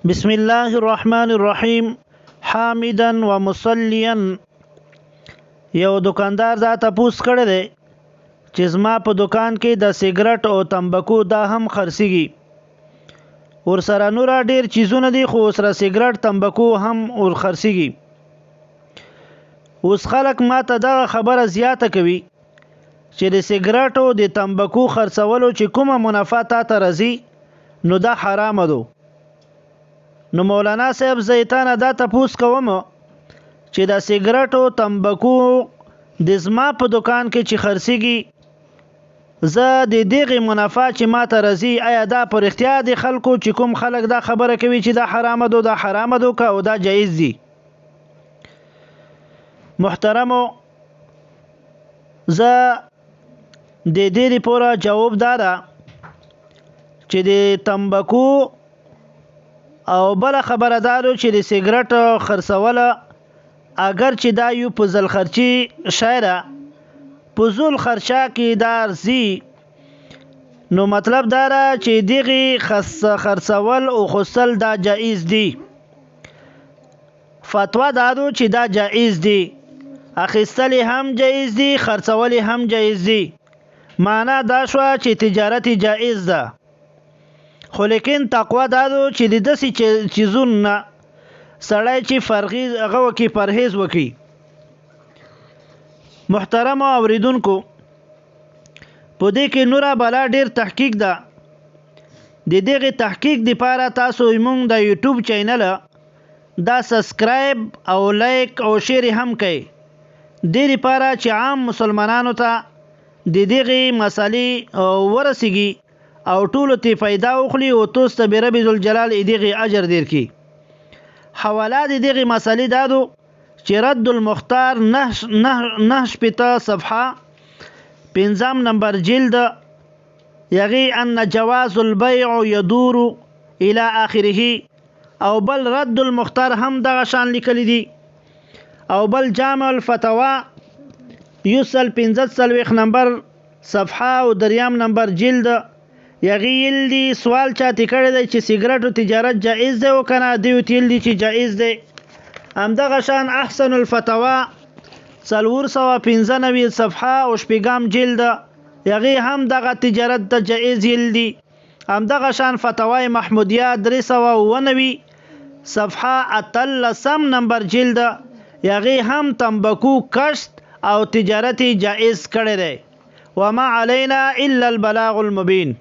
بسم الله الرحمن الرحیم حامدا ومصلیا. یو دکاندار دا تپوس کړی دی چې زما په دکان کې د سیګریټ او تمبکو دا هم خرڅیږي، ورسره نور ډیر چیزونه دي، خو ورسره سیګریټ تمبکو هم ور خرڅیږي. اوس خلک ماته دغه خبره زیاته کوي چې د سیګریټو د تمبکو خرڅولو چې کومه منافع تا ته راځي نو دا حرامه ده. نو مولانا صاحب زه یې تانه دا تپوس کوم چې د سیګریټو تمبکو د زما په دکان کې چې خرڅیږي، زه د دغې منافع چې ما ته راځي، آیا دا په رښتیا د خلکو چې کوم خلک دا خبره کوي چې دا حرامه ده، دا حرامه ده که او دا جایز دي؟ محترمو، زه د دې لپاره جواب دا ده چې د تمبکو او بل خبره دا ده چې د سیګریټ خرڅول اگر چې دا یو فضل خرچي شی ده، فضول خرچه کې دا ارزي، نو مطلب دا ده چې دغې خرڅول او خستل دا جایز دي. فتوا دا ده چې دا جایز دي، اخیستل هم جایز دي، خرڅول هم جایز دي. معنا دا شوه چې تجارت جایز ده، خو لیکن تقوا دا ده چې د داسې چیزونو نه سړی چې فرغیز هغه وکړي، پرهیز وکړي. محترمو اوریدونکو، په دې کې نوره بلا ډیر تحقیق ده. د دغې تحقیق دپاره تاسو زموږ د یوټیوب چینل دا سبسکرایب او لایک او شیر هم کړئ، دې لپاره چې عام مسلمانانو ته د دغې مسئلې ورسیږي او ټولو ته فایده وخلي او تاسو ته به رب ذوالجلال دغې اجر ډیر کړي. حواله د دغې مسئلې دا ده چې رد المختار 69 صفحه 5 نمبر جلد یغی ان جواز البيع يدور الى اخره، او بل رد المختار هم دغه شان لیکلی دي، او بل جامع الفتاوا 145 نمبر صفحه او 3 نمبر جلد یغی یل دي. سوال چاته کړی دی چې سیګریټو تجارت جایز دی او کنه، دی ویل دي چې جایز دی. همدغه شان احسن الفتاوا 495 صفحه او 6 جلد یغی هم دغه تجارت ته جایز یل دي. همدغه شان فتاوی محمودیه 397 صفحه 18 نمبر جلد یغی هم تمبکو کشت او تجارت جایز کړی دی. وما علينا الا البلاغ المبين.